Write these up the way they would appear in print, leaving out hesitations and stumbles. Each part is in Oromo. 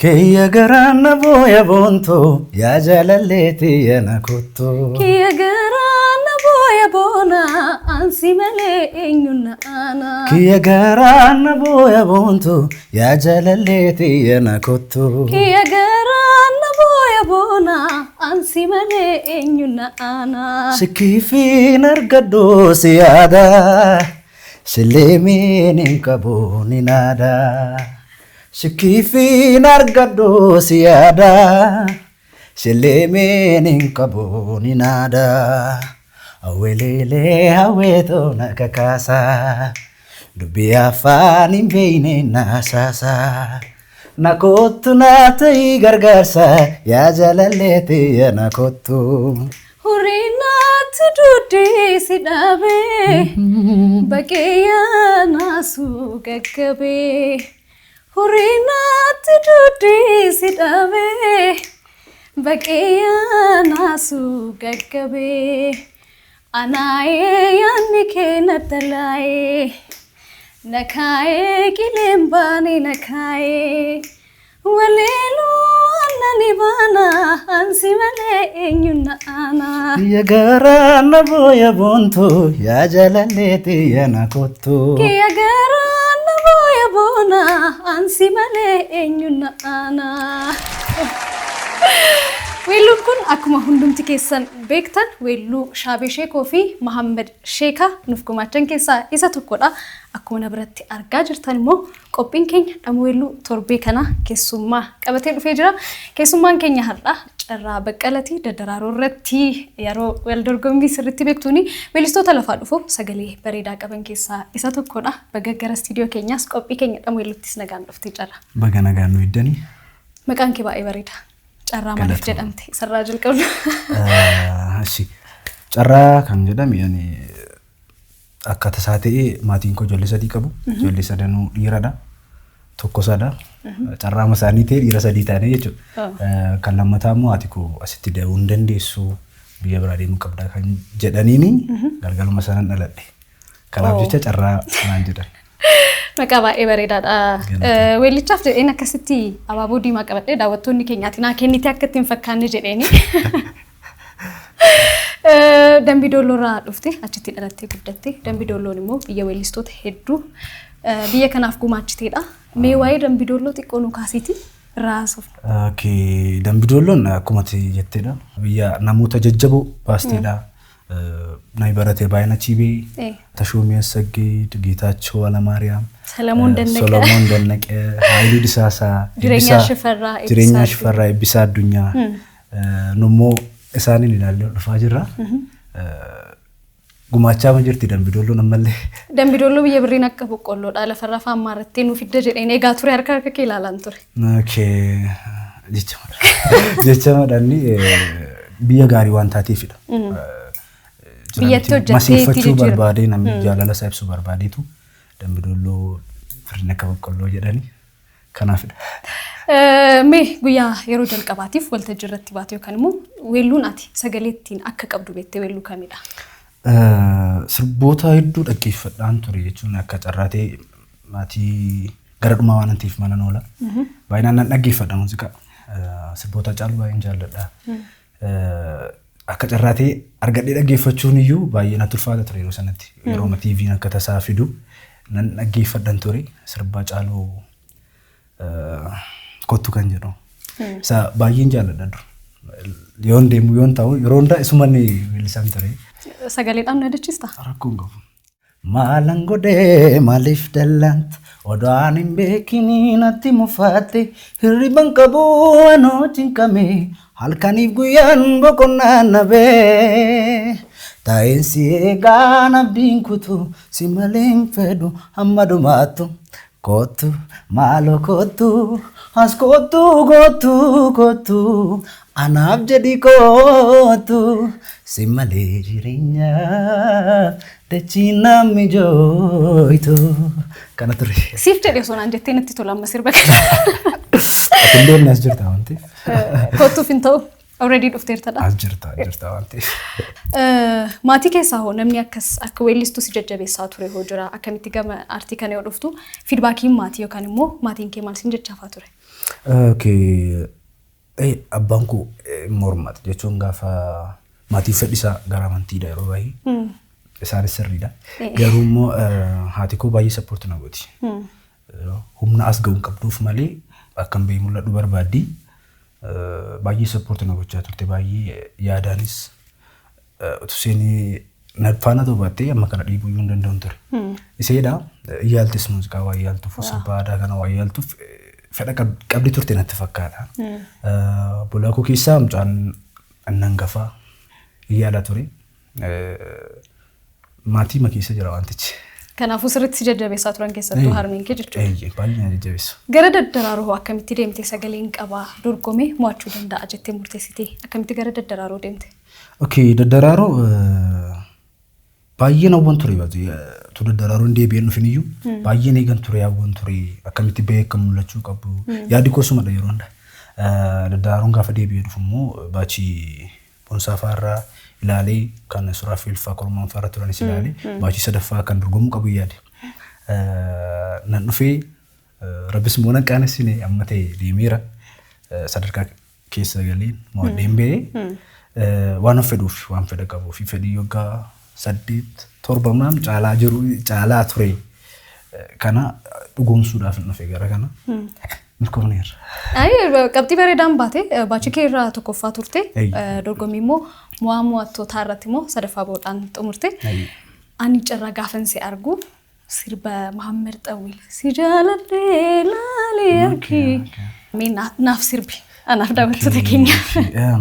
Kiyya garaan na booya boontu, yaa jaalallee tiyya na kottu. Kiyya garaa na booya boona, ansi malee eenyuun na aana. Kiyya garaan na booya boontu, yaa jaalallee tiyya na kottu. Kiyya garaa na booya boona, ansi malee eenyuun na aana. Sikkiifiin argadhu si yaada, silleemiin hin qabu ni naada. Sikkiifiin argadhu si yaada, silleemiin hin qabu ni naada. Awweleelee hawweetoo na kakaasa, dubbii afaan hin beekne naasaasa. Na kottu na ta'ii gargaarsa, yaa jaalallee tiyya na kottu. Horiinaatti duudee si dhaabee, baqee yaanaasuu gaggabee. Horiinaatti duudee si dhaabee, baqee yaanaasuu gaggabee. Anaayee yaadni kee na dalaayee, na kaayee qileen baane na kaayee. Waleeluu aannan baana, ansi malee eenyuun na aana. Kiyya garaa na booya boontu, yaa jaalallee tiyya na kottu. Kiyya garaa na booya boona, ansi malee eenyuun na aana. Weelluun kun akkuma hundumti keessan beektan weelluu Shaabee Sheekoo fi Mahammad Sheekaa nuuf gumaachan keessaa isa tokkodha. Akkuma na biratti argaa jirtan immoo qophiin keenya dhama weelluu torbee kana keessummaa qabatee dhufee jira. Keessummaan keenya har'a Carraa Baqqalatii Daddaraaroo irratti yeroo wal dorgommii sirriitti beektuuni weellistoota lafaa dhufu sagalee bareedaa qaban keessaa isa tokkodha. Baga gara istiidiyoo keenyaas qophii keenya dhama weelluuttis nagaan dhufte, Carraa. Baga nagaan nu iddanii. Maqaan kee baay'ee bareeda. Carraa maaliif Galatoomii. jedhamte? Isarraa jalqabna. Ashi. Carraa kan jedhame ani akka tasaa ta'ee maatiin koo ijoollee sadii qabu. Ijoollee sadanuu dhiiradha. Tokko sada. Carraa isaanii ta'e dhiira sadii taane jechuudha. Kan lammataa immoo haati koo asitti da'uu hin dandeessu, biyya biraa deemuu qabda kan jedhaniini galgaluma sanan dhaladhe. Kanaaf jecha Carraa naan jedhan. Maqaa baay'ee bareedaadha. Galatoomii. Weellichaaf jedheen akkasitti abaaboo diimaa qabadhee daawwattoonni keenyaati naa kennite akka ittiin fakkaanne jedheeni. Dambii Doolloorraa dhufte, achitti dhalattee guddatte. Dambii Doolloon immoo biyya weellistoota hedduu biyya kanaaf gumaachiteedha. Mee waa'ee Dambii Doolloo xiqqoo nu kaasiiti irraa haasofna. Okay, Dambi Doolloon akkuma ati jetteedha. Biyya namoota jajjaboo baasteedha. Namni barate baay'een achii ba'e. Tashoomii Assaggeed, Geetaachoo Alamaariyaam, Salamoon Dannaqee. Solomoon Dannaqee, Haayiluu Disaasaa, Jireenyaa Shifarraa, Eebbisaa Jireenyaa Addunyaa. Shifarraa, Eebbisaa Addunyaa. Nummoo isaaniin ilaallee dhufaa jirra. Gumaachaa ma jirti Dambi Doolloon ammallee. Dambi Doolloo biyya birriin akka boqqolloodha. Lafarraa afaan maarrattee nuuf fidda jedheen eegaa ture, harka harka kee ilaalaan ture. Okay. Jecha madhanni biyya gaarii waan taateefidha. Biyyatti hojjettee itti Masiifachuu jijjiirama. barbaadee, namni jaalala isaa ibsuu barbaadeetu Dambi Doolloo birriin akka boqqolloo jedhani. Kanaafidha. Mee guyyaa yeroo jalqabaatiif waltajjii irratti baate yookaan immoo weelluun ati sagalee ittiin akka qabdu beektee weelluu kamidha? Sirboota hedduu dhaggeeffadhaan ture jechuun akka carraa ta'e maatii gara dhumaa waan ta'eef mana oola. Baay'inaan nan dhaggeeffadha muuziqaa. Sirboota Caalu baay'een jaalladha. Akka carraa ta'e argadhee dhaggeeffachuun iyyuu baay'ee natti ulfaata ture yeroo sanatti. Yeroo TV'n akka tasaa fidu nan dhaggeeffadhan ture, sirba Caaluu kottu kan jedhu. Isa baay'een jaalladha dur. Yoon deemu yoon ta'u yeroo hundaa isuman weellisaan ture. Sagaleedhaan nu yaadachiista? Rakkoon qabu. Maalan godhee, maaliif dallanta? Odaan hin beekini natti mufatte, hirriban qabu anoo cinqame, halkaniif guyyaan boqonnaan nabee. Taa'insi eegaan abdiin kutu, si malee hin fedhu hamma dhumaattu. Kottu maaloo kottu, as kottu, kottu, kottu, anaaf jedhi kottu, si malee jireenya dachii namni jooytu. Kana ture. Siif jedhee osoo naan jettee natti tola amma sirba kana. Atillee as jirta waan ta'eef. Kottuuf hin ta'u. Already dhufteertadha. As jirta, as jirta waan ta'eef. Maatii keessaa hoo namni akkas akka weellistuu si jajjabeessaa ture hoo jira? Akkamitti gama aartii kana yoo dhuftu feedbackiin maatii yookaan immoo maatiin kee maal siin jechaafaa ture? Okay. Abbaan koo mormata jechuun gaafa maatiin fedhisaa gara amantiidha yeroo baay'ee. Isaanis sirriidha. Garuu immoo haati koo baay'ee support na gooti. Humna as ga'uun qabduuf malee akkan bahee mul'adhu barbaaddi. Baay'ee support na gochaa turte, baay'ee yaadaanis utuu isheen na faana ta'uu baattee amma kana dhiibuu iyyuu hin danda'u ture. Iseedha yaaltis muuziqaa waa yaaltuuf, sirba aadaa kana waa yaaltuuf fedha qabdi turte natti fakkaata. Obbolaa koo keessaa mucaan inni hangafaa yaala ture. Maatii ma keessa jira wantichi. Kanaafuu sirriitti si jajjabeessaa turan, keessattuu harmeen kee jechuudha. Eeyyee, baay'ee na jajjabeessu. Gara Daddaraaroo akkamitti deemte? Sagaleen qabaa, dorgomee mo'achuu danda'a jettee murteessitee akkamitti gara Daddaraaroo deemte? Okay, Daddaraaroo baay'een hawwan ture, tu Daddaraaroon deebi'een dhufin iyyuu baay'een eegan ture, hawwan ture, akkamitti bahee akka mul'achuu qabu yaadi kosumadha yeroo hunda. Daddaraaroon gaafa deebi'ee dhufu immoo baachii Boonsaa fa'aarraa ilaalee, kan Suraafeel fa'aa Kormaan fa'aarra turanis ilaalee, baachii sadaffaa kan dorgomuu qabu yaade. Nan dhufee, rabbis immoo nan qaanessine, amma ta'e deemeera, sadarkaa keessa galeen mo'adheen ba'ee, waan of fedhuuf, waan fedha qabuu fi fedhii waggaa 8 7 maam caalaa jiru caalaa ture kana dhugoomsuudhaaf hin dhufe, gara kana milkoofneerra. Qabxii bareedaan baate, baachii kee irraa tokkoffaa turte, dorgommii immoo mo'aa mo'attootaa irratti immoo sadaffaa bahuudhaan xumurte. Ani carraa gaafan si argu sirba Mahammed Xawil "Si jaaladhee laalee argi" mee naaf sirbi, anaaf daawwattoota keenya.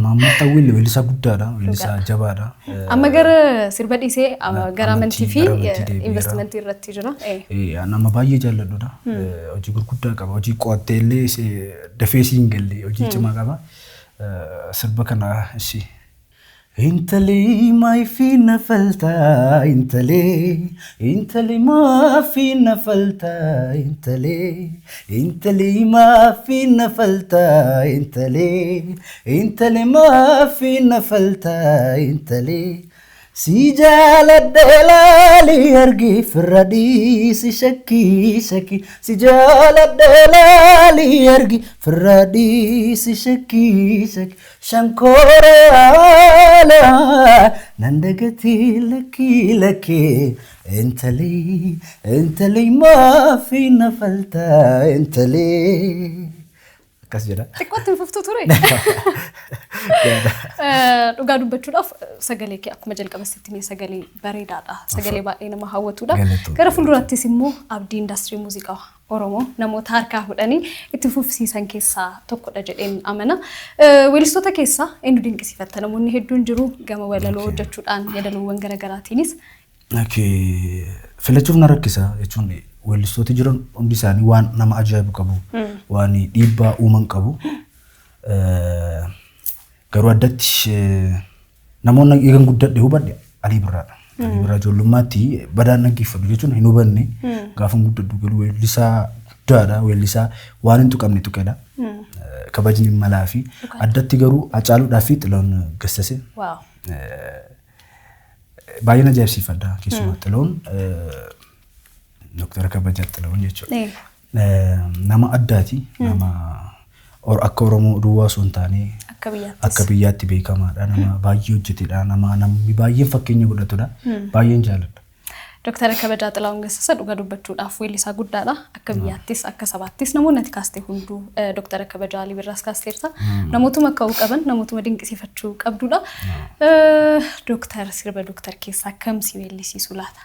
Mahammed Xawil weellisaa guddaadha, weellisaa jabaadha. Amma gara sirba dhiisee gara amantii fi investimentii irratti jira. Nama baay'ee jaalladhudha. Hojii gurguddaa qaba. Hojii qo'attee illee dafee siin galle hojii cimaa qaba. Sirba kana ishee. Intali maafi na falta, intali, intali maafi na falta, intali, intali maafi na falta, intali, intali maafi na falta, intali. Si jaaladhe laali argi, firra dhiisi shakkii shakkii, si jaaladhe laali argi, firra dhiisi shakkii shakkii, shankoora yaala nan dagati lakkii lakkii, intali, intali maafi na falta, intali, akkas jedha. Xiqqootti hin fuftu ture. Dhugaa dubbachuudhaaf sagalee kee akkuma jalqaba sitti hime sagalee bareedaadha. Sagalee baay'ee nama hawwatudha. Gara fuulduraattis immoo abdii indaastirii muuziqaa Oromoo namoota harkaa fuudhanii itti fufsiisan keessaa tokkodha jedheen amana. Weellistoota keessaa eenyu dinqisiifatta? Namoonni hedduun jiru gama walaloo hojjechuudhaan, yeedaloowwan garaagaraatiinis. Filachuuf na rakkisa, jechuun weellistooti jiran hundi isaanii waan nama ajaa'ibu qabu, waan dhiibbaa uuman qabu. Garuu addatti namoonni eegan guddadhe hubadhe Alii Birraadha. Alii Birraa ijoollummaatti badaan dhaggeeffadhu, jechuun hin hubanne, gaafa guddadhu garuu weellisaa guddaadha. Weellisaa waan hin tuqamne tuqedha. Kabajni malaa fi addatti garuu Hacaaluudhaa fi Xilahuun Gassase baay'een ajaa'ibsiifadha. Keessumaa Xilahuun, Dooktara Kabajaa Xilahuun jechuudha. Nama addaati. Nama akka Oromoo duwwaa osoo hin taane akka biyyaatti beekamaadha. Nama baay'ee hojjetedha. Nama namni baay'een fakkeenya godhatudha. Baay'een jaalladha. Dooktara Kabajaa Xilahuun Gassasa dhugaa dubbachuudhaaf weellisaa guddaadha. Akka biyyaattis akka sabaattis namoonni ati kaaste hunduu, Dooktara Kabajaa Alii Birraas kaasteerta. Namootuma ka'uu qaban, namootuma dinqisiifachuu qabdudha. Dooktar, sirba Dooktar keessaa kam si weellisiisu laata?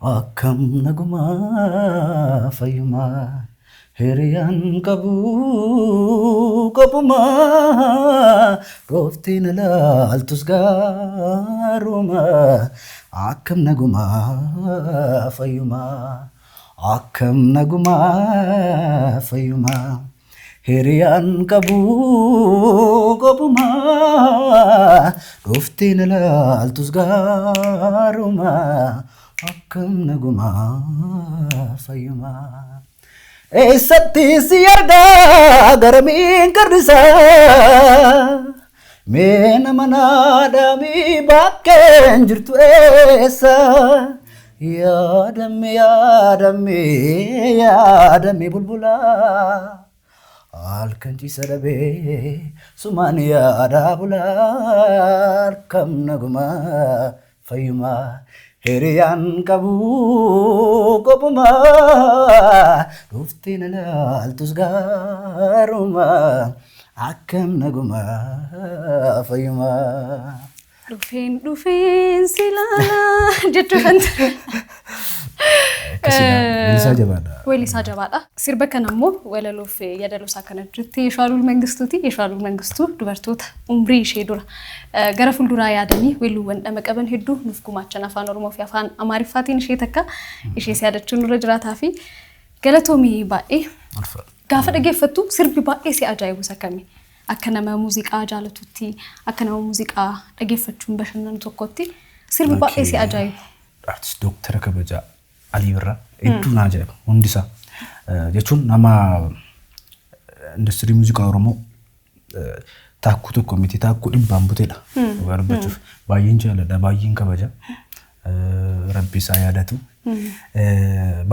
Akkam nagumaa fayyumaa, hiriyaan qabu qopumaa, rooftiin ilaaltus gaarumaa, akkam nagumaa fayyumaa, akkam nagumaa fayyumaa, hiriyaan qabu qopumaa, rooftiin ilaaltus gaarumaa, akkam nagumaa fayyumaa. Eessatti si argaa, garamiin qarrisaa? Mee nama naadhaami bakkeen jirtu eessa? Yaadame yaadame yaadame bulbula. Halkan ciisa dhabee sumaan yaadaa bula. Halkan nagumaa fayyumaa hiriyaan qabu kophumaa. Dhuftee na laaltus gaarumaa. Akkam nagumaa fayyumaa. Dhufeen dhufeen si ilaalaa jechuu kan ture. Akkasidha. Weellisaa jabaadha. Weellisaa jabaadha. Sirba kana immoo walaloof yaadaloo isaa kana jirti Yeshwaalul Mangistuuti. Yeshwaalul Mangistuu dubartoota umrii ishee dura gara fuulduraa yaadanii weelluuwwan dhama qaban hedduu nuuf gumaachan afaan Oromoo fi afaan Amaariffaatiin ishee takka ishees yaadachuun nurra jiraataa fi galatoomii baay'ee. Gaafa dhageeffattu sirbi baay'ee si ajaa'ibu isa kami? Akka nama muuziqaa jaalatutti, akka nama muuziqaa dhageeffachuun bashannanu tokkotti sirbi baay'ee si ajaa'ibu. Artist Dooktara Kabajaa Alii Birraa hedduu na ajaa'iba hundi isaa. Jechuun nama industirii muuziqaa Oromoo taakkuu tokko miti taakkuu dhibbaan buteedha. Dhugaa dubbachuuf baay'een jaalladha, baay'een kabaja. Rabbi isaa yaadatu.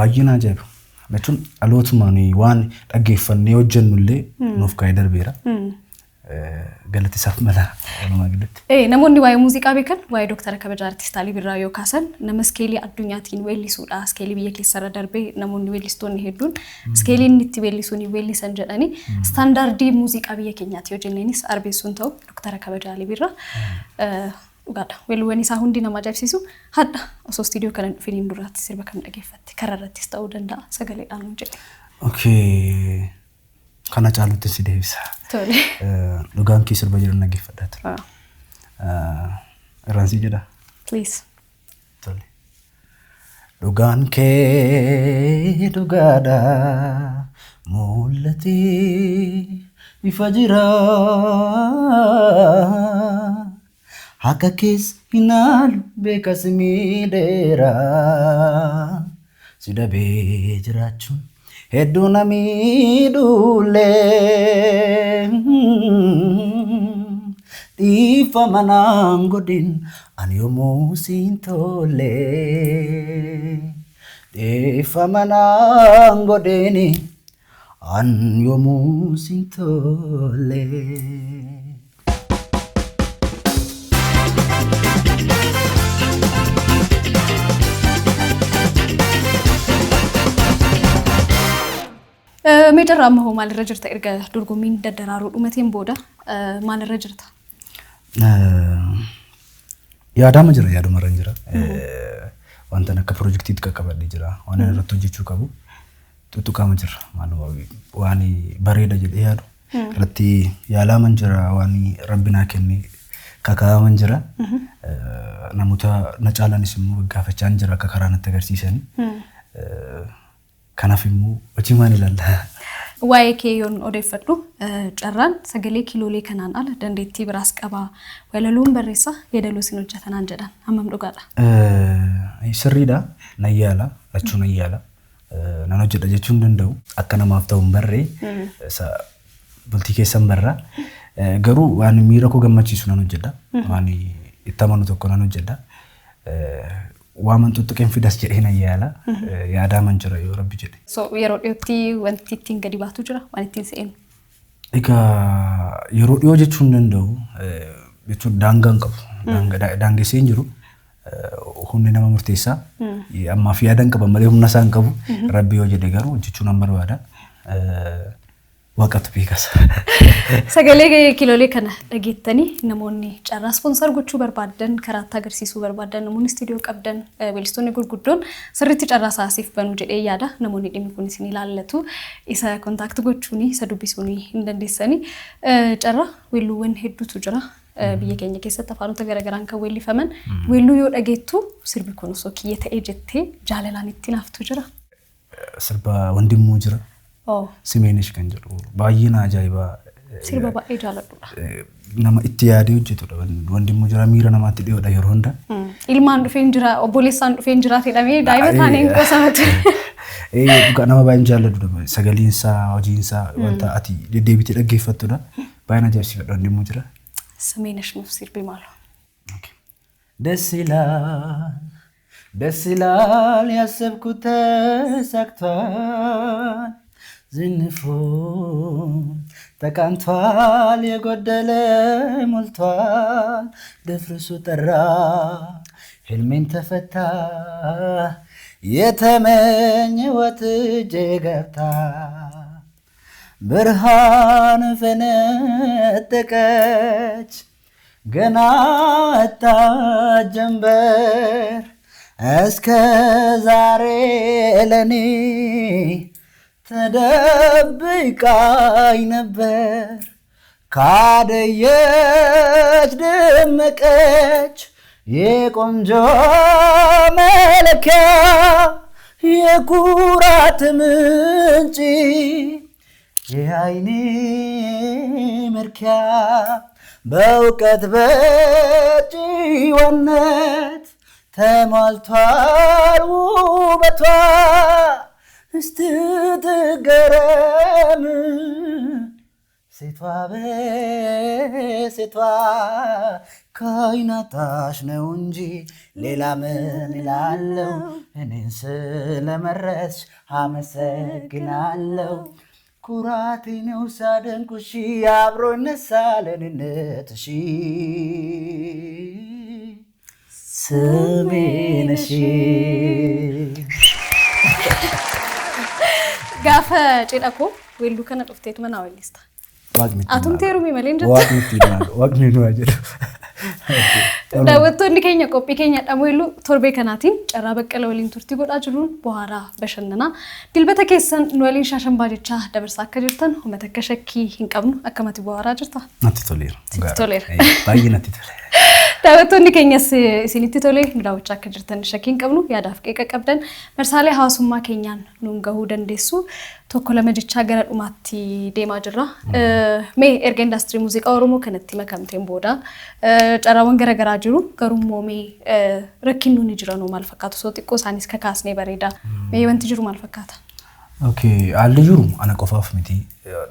Baay'ee na ajaa'iba. Jechuun dhalootumaan waan dhaggeeffannee hojjennu illee nuuf kaa'ee darbeera. Galati isaaf mala walumaa galatti. Namoonni waa'ee muuziqaa beekan waa'ee Dooktara Kabajaa Artist Alii Birraa yoo kaasan nama iskeelii addunyaatiin weellisuudha. Iskeelii biyya keessarra darbee namoonni weellistoonni hedduun iskeelii inni itti weellisuun hin weellisan jedhanii istaandaardii muuziqaa biyya keenyaati yoo jenneenis arbeessuun ta'u Dooktara Kabajaa Alii Birraa. Dhugaadha. Weelluuwwan isaa hundi nama ajaa'ibsiisu. Hadha osoo istiidiyoo kana hin dhufiniin duraatti sirba kam dhageeffatte? Karaa irrattis ta'uu danda'a sagaleedhaan nu jedhe. Okay. Kana caalutti si deebisa. Tole. Dhugaan kee sirba jedhu dhaggeeffadhaa ture. Irraan si jedha. Please. Tole. Dhugaan kee dhugaadha mul'atee ifa jira. Haqa kees hin haalu beekas miidheera. Si dhabee jiraachuun hedduu na miidhullee. Dhiifama naan godhin ani yommuu siin tolle. Dhiifama naan godhin an yommuu siin tolle. Mee carraa amma hoo maalirra jirta erga dorgommiin daddaraaruu dhumateen booda maalirra jirta? Yaadama jira, yaadumarra jira. Wanta akka piroojeektiitti qaqqabadhee jira. Waan inni irratti hojjechuu qabu tuttuqaama jira. Waan bareeda jedhee yaadu irratti yaalaaman jira. Waan rabbi naa kenne kakaa'aman jira. Namoota na caalanis immoo gaafachaa jira akka karaa natti agarsiisanii. Kanaaf immoo hojii maal ilaalla? Waa'ee kee yoon odeeffadhu carraan sagalee kiloolee kanaan ala dandeettii biraas qabaa. Walaloon barreessaa yeedaloo sin hojjetanaan jedhan hammam dhugaadha? Sirriidha. Nan yaala. Lachuu nan yaala. Nan hojjedha jechuu hin danda'u. Akka namaaf ta'u hin barree bultii keessa hin barra. Garuu waan miira koo gammachiisu nan hojjedha. Waan itti amanu tokko nan hojjedha. Waan tuttuqeen fidas jedhee nan yaala. Yaadaaman jira yoo rabbi jedhe. So yeroo dhiyootti wanti ittiin gadi baatu jira waan ittiin se'enu. Egaa yeroo dhiyoo jechuu hin danda'u. Jechuun daangaa hin qabu. Daangessee hin jiru. Humni nama murteessaa. Ammaaf yaada hin qaban malee humna isaa hin qabu. Rabbi yoo jedhe garuu hojjechuu nan barbaada. Waaqatu beekas. Sagalee kiloolee kana dhageettanii namoonni carraa sponsor gochuu barbaadan karaatti agarsiisuu barbaadan namoonni istiidiyoo qabdan weellistoonni gurguddoon sirriitti carraa saasiif banuu jedhee yaada. Namoonni dhimmi kun isin ilaallatu isa contact gochuun isa dubbisuun hin dandeessanii. Carraa weelluuwwan hedduutu jira. Biyya keenya keessatti afaanota garagaraan kan weellifaman weelluu yoo dhageettu sirbi kun osoo kiyya ta'ee jettee jaalalaan itti naaftu jira. Sirba Wandimmuu jira. Simeenesh kan jedhu baay'ee na ajaa'iba. Sirba baay'ee jaalladhudha. Nama itti yaadee hojjetudha. Wandimmuu jira miira namaatti dhiyoodha yeroo hunda. Ilmaan dhufeen jira obboleessaan dhufeen jira jedhamee daa'ima taaneen qosama ture. Dhugaa nama baay'een jaalladhudha. Sagaleen isaa hojiin isaa wanta ati deddeebitee dhaggeeffattudha. Baay'een ajaa'ibsiifadha Wandimmuu jira. Simeenash nuuf sirbi maaloo. ደስ ይላል ደስ ይላል ያሰብኩት ተሳክቷል፣ ዝንፉ ተቃንቷል፣ የጎደለ ሞልቷል፣ ድፍርሱ ጠራ፣ ህልሜን ተፈታ፣ የተመኘሁት እጄ ገብታ፣ ብርሃን ፈነጠቀች ገና ወጣች ጀንበር፣ እስከ ዛሬ ለኔ ተደብቃኝ ነበር፣ ካደየች ደመቀች የቆንጆ መለኪያ፣ የኩራት ምንጭ የአይኔ መርኪያ፣ በእውቀት በጭዋነት ተሟልቷል ውበቷ፣ እስቲ ትገረም ሴቷ በሴቷ፣ ከአይናታሽ ነው እንጂ ሌላ ምን እላለሁ? እኔን ስለመረጥሽ አመሰግናለሁ። ኩራቴ ነው ሳደንቁሽ፣ አብሮ ይነሳል እኔነትሽ፣ ስሜ ነሽ። Gaafa cidha koo weelluu kana dhufteetu mana weellista. Waaqni itti Atumti heerumii malee hin jettu. Waaqni itti himaa, Waaqni nu haa jedhu. Daawwattoonni keenya, qophii keenya dhamuu weelluu torbee kanaatiin Carraa Baqqala waliin turtii godhaa jiruun bohaaraa bashannanaa dilbata keessan nu waliin shaashambaa jechaa dabarsaa akka jirtan uummata akka shakkii hin qabnu. Akkamatti bohaaraa jirta? Natti toleera. Sitti toleera. Baay'ee natti toleera. Daawwattoonni keenyas isinitti tolee nu daawwachaa akka jirtan shakkii hin qabnu. Yaadaaf qeeqa qabdan marsaalee hawaasummaa keenyaan nuun gahuu dandeessu. Tokko lama jechaa gara dhumaatti deemaa jirra. Mee erga indaastirii muuziqaa Oromoo kanatti makamteen booda carraawwan garaagaraa jiru, garuu immoo mee rakkinni ni jiranoo maal fakkaatu? Soo xiqqoo isaanis kakaasnee bareeda. Mee wanti jiru maal fakkaata? Okay, haalli jiru ana qofaaf miti.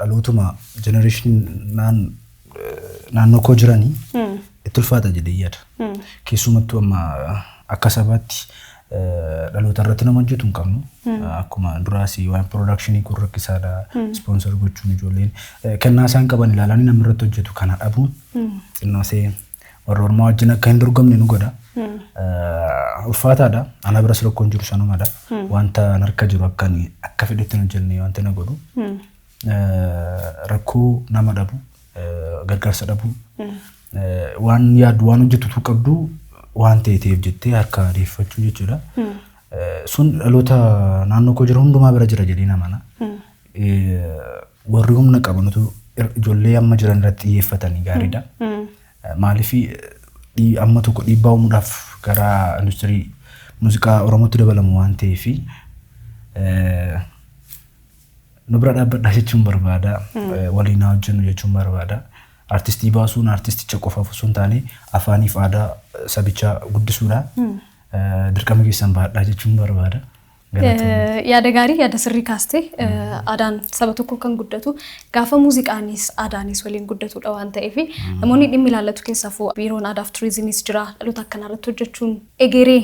Dhalootuma generation naannoo koo jiranii itti ulfaata jedhee yaada. Keessumattuu amma akka sabaatti dhaloota irratti nama hojjetu hin qabnu. Akkuma duraas waan production kun rakkisaadha. Sponsor gochuun, ijoolleen kennaa isaan qaban ilaalanii nama irratti hojjetu kana dhabuun xinnoo see warra ormaa wajjin akka hin dorgomne nu godha. Ulfaataadha. Ana biras rakkoon jiru sanumadha. Wanta an harka jiru akka ani akka fedhetti hin hojjenne wanta na godhu. Rakkoo nama dhabu, gargaarsa dhabu, waan yaaddu waan hojjetutu qabdu waan ta'e ta'eef jettee harka deeffachuu jechuudha. Sun dhaloota naannoo koo jiru hundumaa bira jira jedhee namana. Warri humna qabanutu ijoollee amma jiran irratti xiyyeeffatanii gaariidha. Maaliif amma tokko dhiibbaa uumuudhaaf gara industirii muuziqaa Oromootti dabalamu waan ta'eef nu bira dhaabbadhaa jechuun barbaada. Waliin haa hojjennu jechuun barbaada. Artistii baasuun artisticha qofaaf osoo hin taane afaaniif aadaa sabichaa guddisuudha. Dirqama keessan baadhaa jechuun barbaada. Yaada gaarii, yaada sirrii kaastee. Aadaan saba tokko kan guddatu gaafa muuziqaanis aadaanis waliin guddatudha waan ta'eef, namoonni dhimmi ilaallatu keessaafuu biiroon aadaaf turizimiis jira, dhaloota akkanaa irratti hojjechuun egeree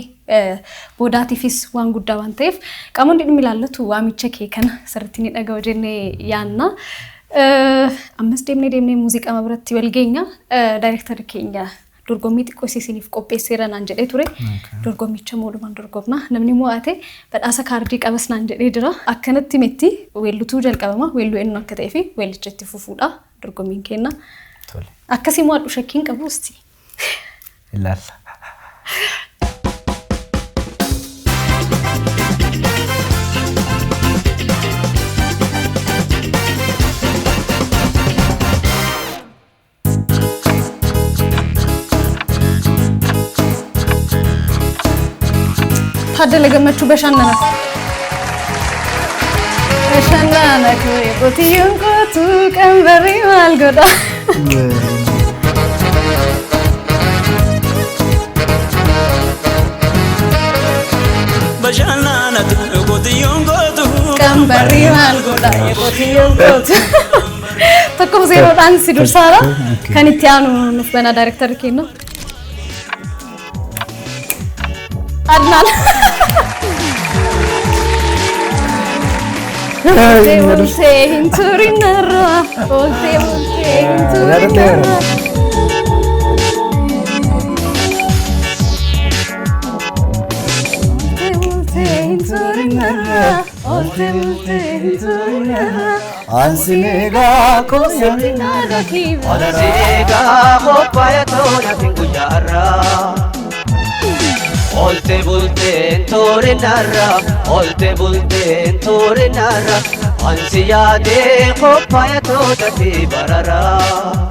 boodaatiifis waan guddaa waan ta'eef qaamonni dhimmi ilaallatu waamicha kee kana sirriitti ni dhaga'u jennee yaanna. Ammas deemnee deemnee muuziqaa biratti wal geenya. Daayirektarri keenya dorgommii xiqqoo isiniif qopheesseera naan jedhee ture. Dorgommicha moodumaan dorgomna. Namni mo'ate badhaasa kaardii qabas naan jedhee jira. Akkanatti miti, weellutuu jalqabama. Weelluu eenyu akka ta'ee fi weellicha itti fufuudha dorgommiin kenna. Akkasii mo'adhu shakkiin qabu usti. Ilaalla. ታደለ ገመቹ በሻነነ በሻነነ ቆትዮን ቆቱ ቀንበሪ ማልጎዳ። Bashannanatu qotiyyoon gootu ቀንበሪ ማልጎዳ የቆትዮን ቆቱ። 1-0dhaan si dursaara. Okay. Kan itti aanu nuuf banaa daayirektarri kenna. Adnaan. Ooltee bultee hin turin narraa. Ooltee bultee hin turin narraa. Ooltee bultee hin turin narraa. Ooltee bultee hin turin narraa. Ansineegaa Sitti naadha kiiba. Seegaa qophaa'e tola guyyaarraa. Oolte bulteen turinarra, oolte bulteen turinarra, ansi yaadee qophaa'e tola bararaa.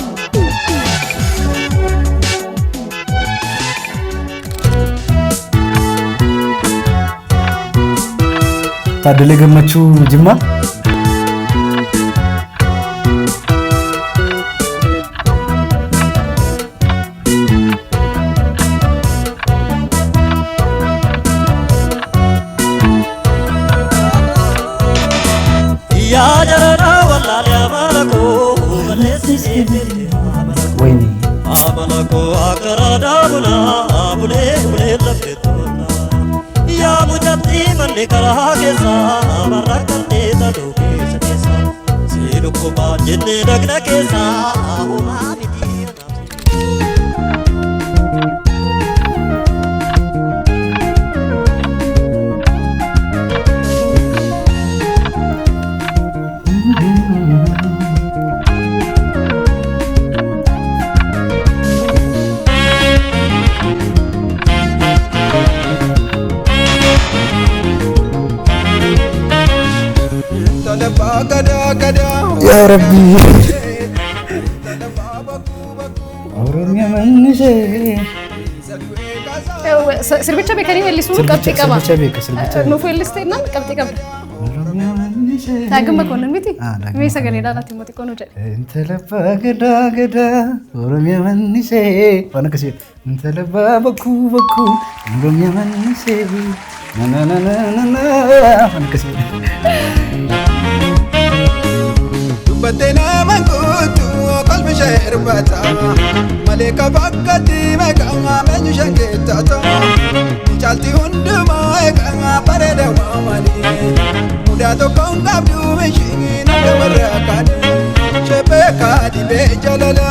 Taaddalee Gammachuu Jimmaa. Yaa jarana wallaalee amala koo balleessisee Wayni. Amala koo akka raadaa bulaa bulee bulee lafee tola. Yaa mucattii manni karaa keessa barra kannee taluu keessa keessa. Si dhukkubaa jennee dhagna keessa homaa miti. Yaa Rabbi. Oromiyaa manni ishee. Sirbicha beekanii weellisuun qabxii qaba. Sirbicha beeka, sirbicha Nuuf weellistee naan qabxii qabda. Oromiyaa manni ishee. Daagim Makoonnin miti? Ah, Daagim Mee sagalee dhaalaatti immoo xiqqoo nu jedhe. Intala abbaa gadaa gadaa Oromiyaa manni ishee waan akkasii intala abbaa bakkuu bakkuu Oromiyaa manni ishee na na na na na na waan akkasii. Dubbattee nama guutuu qalbi ishee hirbata malee kafakkatti meeqaa meenyu isheen keettata caalti hundumaa eeqaa bareeda waamanii mudaa tokko hin qabdu ishiin akka warra kaadhe shephee kaadhibee jalala.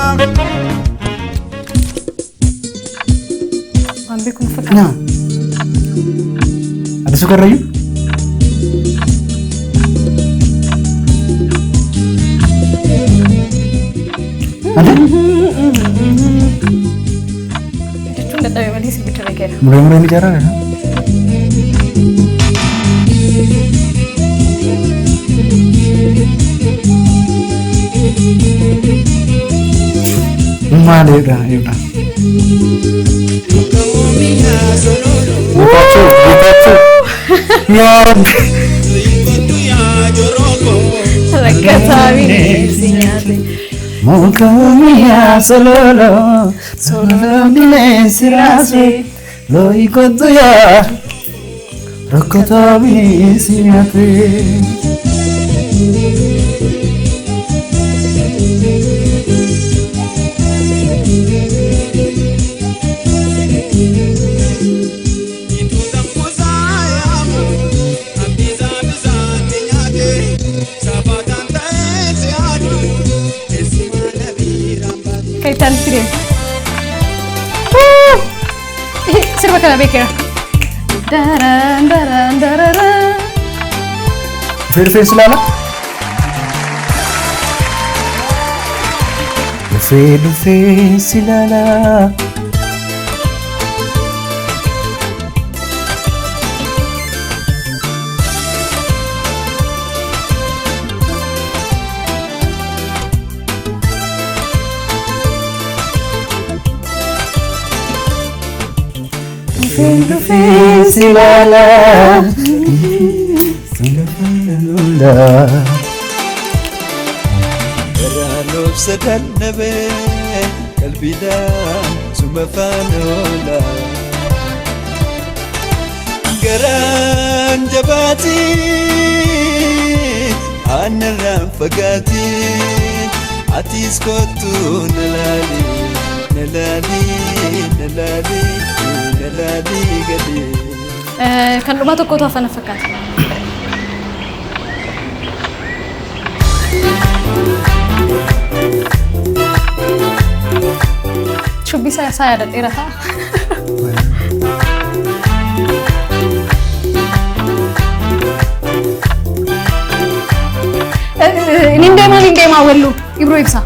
Waan beekuun fakkaata. Na. Addisuu Karrayyuu. Ade? Jechuun dadhabe malee sirbicha beekeera. Muree mureen ijaaraa dha. Maaliidha eebda. Geetaachoo Geetaachoo. Yaa Rabbi. Rakkataa bineensi nyaate. Muka miyaa sololo sololo bineensi raase looyi kottu yaa rakkataa bineensi nyaate. Kan itti aanutti deema. Sirba kana beekeera. Daraan daraan dararaan. Dhufee dhufee si ilaala. Dhufee dhufee si ilaala. Dhufee dhufee si ilaala. Garaan obsa dadhabee qalbiidhaan suma faana oola. Garaan jabaatii aanarraan fagaatii Atis kottu na laali na laali na laali na laali gadi. Kan dhumaa tokkotu hafana fakkaata. Shubbisa isaa yaadadheera ta'a. Inni deemaa inni deemaa welluu Ibroo ibsa.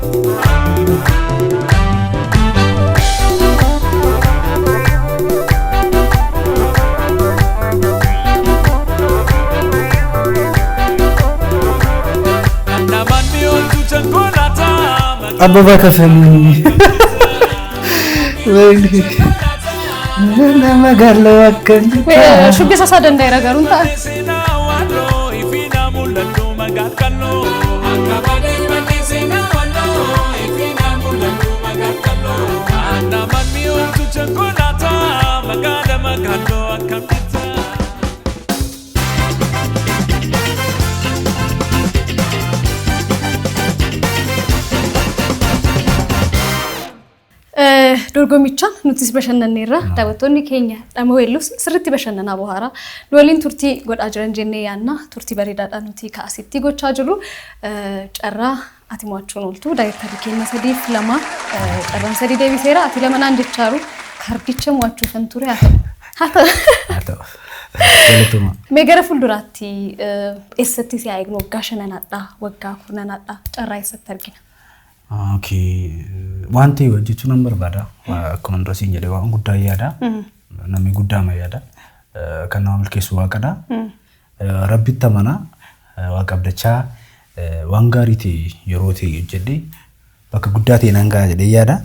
Abbabaa Kafanii. Nama gaala akka Shubbisa isaa danda'eera garuu ta'a. Dorgommichaan nutis bashannanneerra, daawwattoonni keenya dhama weelluus sirriitti bashannanaa bohaaraa nu waliin turtii godhaa jiran jennee yaanna. Turtii bareedaadha nuti kaasitti gochaa jirru. Carraa ati mo'achuun ooltu daayirektarri keenya 3 fi 2 carraan sadii deebiseera, ati lama naan jechaaru kaardicha mo'achuufan ture. Haa ta'u haa ta'u. Haa ta'u. Galatoomaa. Mee gara fuulduraatti eessatti si haa eegnu? Waggaa shananaadhaa, waggaa kurnanaadhaa, carraa eessatti argina? Okay. Waan ta'e hojjechuu nan barbaada. Akkuma dura siin jedhe waan guddaa yaada. Namni guddaa ma yaada. Kan nama milkeessu waaqadha. Rabbitti amanaa, waaqa abdachaa waan gaarii ta'e yeroo ta'e hojjedhee bakka guddaa ta'e nan gaha jedhee yaada.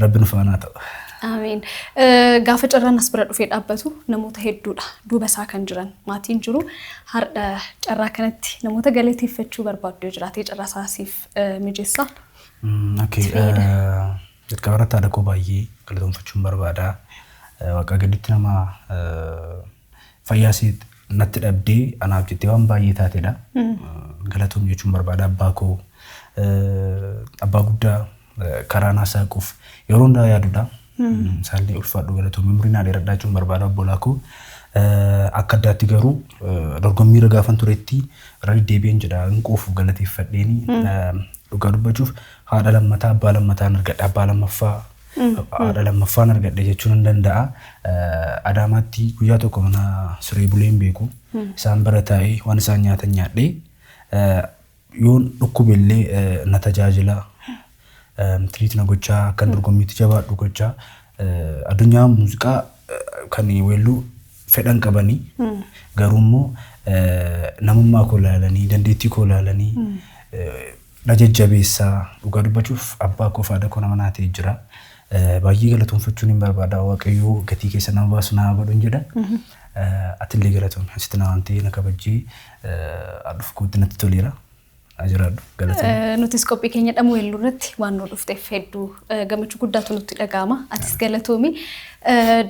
Rabbi nu faana haa ta'u. Ameen. Gaafa carraan as bira dhufee dhaabbatu namoota hedduudha. Duuba isaa kan jiran maatiin jiru. Har'a carraa kanatti namoota galateeffachuu barbaaddu yoo jiraate carraa isaa siif mijeessa. Okay. Jalqaba irratti haadha koo baay'ee galatoonfachuun barbaada. Waaqa gaditti nama fayyaa ishee natti dhabdee anaaf jettee waan baay'ee taatedha. Galatoom jechuun barbaada abbaa koo, abbaa guddaa karaa naa saaquuf yeroo hundaa yaadudha. Isaallee ulfaadhu, galatoomii, umurii naa dheeradhaa jechuun barbaada obbolaa koo. Akka addaatti garuu dorgommii irra gaafan turetti irra deddeebi'een jedha hin quufu galateeffadheeni. Dhugaa dubbachuuf haadha lammataa, abbaa lammataan argadhe, abbaa lammaffaa, haadha lammaffaan argadhe jechuun nan danda'a. Adaamaatti guyyaa tokko mana siree bulee hin beeku. Isaan bira taa'ee waan isaan nyaatan nyaadhee, yoon dhukkube illee na tajaajila. Treat na gochaa, akkan dorgommiitti jabaadhu gochaa, addunyaa muuziqaa kan weelluu fedhan qabanii garuu immoo namummaa koo ilaalanii, dandeettii koo ilaalanii na jajjabeessaa. Dhugaa dubbachuuf abbaa koo fi haadha koo nama naa ta'e jira. Baay'ee galatoonfachuun hin barbaada. Waaqayyoo gatii keessa nama baasu naa godhuun jedha. Atillee galatoon asitti na waan ta'e na kabajjee dhufu kootti natti toleera. Jiraadhu, galatoon. Nutis qophii keenya dhamuu weelluu irratti waan nu dhufteef hedduu gammachuu guddaatu nutti dhaga'ama. Atis galatoomi.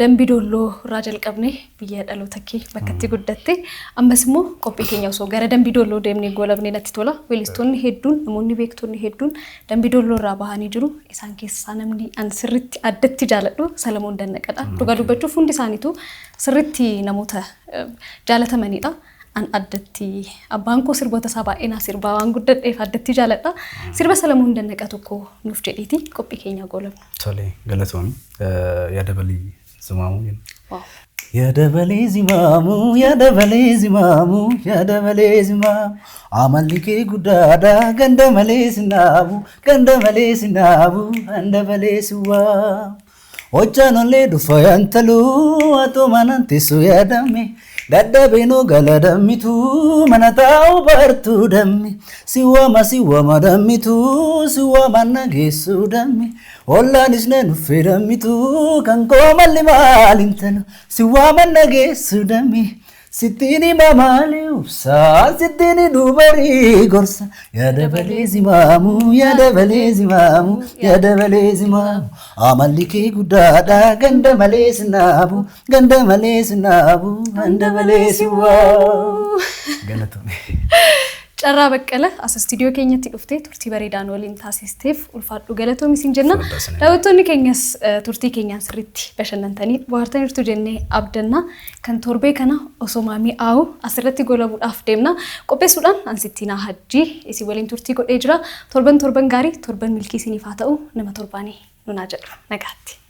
Dambii Doolloo irraa jalqabne, biyya dhaloota kee bakka itti guddatte. Ammas immoo qophii keenya osoo gara Dambii Doolloo deemnee goolabnee natti tola. Weellistoonni hedduun, namoonni beektonni hedduun Dambii Doolloo irraa bahanii jiru. Isaan keessaa namni an sirritti addatti jaaladhu Salamoon Dannaqadha. Dhugaa dubbachuuf hundi isaaniitu sirritti namoota jaalatamanidha. An addatti abbaan koo sirboota isaa baay'ee naa sirbaa waan guddadheef addatti jaaladha. Sirba Salamoon Dannaqa tokko nuuf jedhiiti qophii keenya goolabnu. Tole, galatoomi. Yaada balii zimaamuu jenna. Wow. Yaada balee zimaamu, yaada balee zimaamu, yaada balee zimaamu. Amalli kee guddaadha, ganda malee sinaabu, ganda malee sinaabu, ganda malee siwaamu. Hojjaan ollee dhufa yantaluu, atoo manaan teessoo yaadame. Dadhabeenoo gala dammitu, mana taa'u bartuu dammi. Siwama siwama dammitu, siwama nageessuu dammi. Ollaanis na nuffee dammitu, kan koo malli maaliin talu, siwama nageessuu dammi. Sittiin hima maali ubsaa, sittiin dubarii gorsa. Yaada balee zimaamu, yaada balee zimaamu, yaada balee zimaamu. Amalli kee guddaadha, ganda malee sinaabu, ganda malee sinaabu, ganda malee siwaamu. Galatoome. Carraa Baqqala as istiidiyoo keenyatti dhuftee turtii bareedaan waliin taasisteef ulfaadhu, galatoomi siin jenna. Daawwattoonni keenyas turtii keenyaan sirriitti bashannantanii bohaartaniirtu jennee abdanna. Kan torbee kana osoo mi'aawu asirratti golabuudhaaf deemna. Qopheessuudhaan Ansittiinaa Hajjii isin waliin turtii godhee jira. Torban torban gaarii, torban milkii isiniif haa ta'u, nama torbaanii nunaa jedhu. Nagaatti.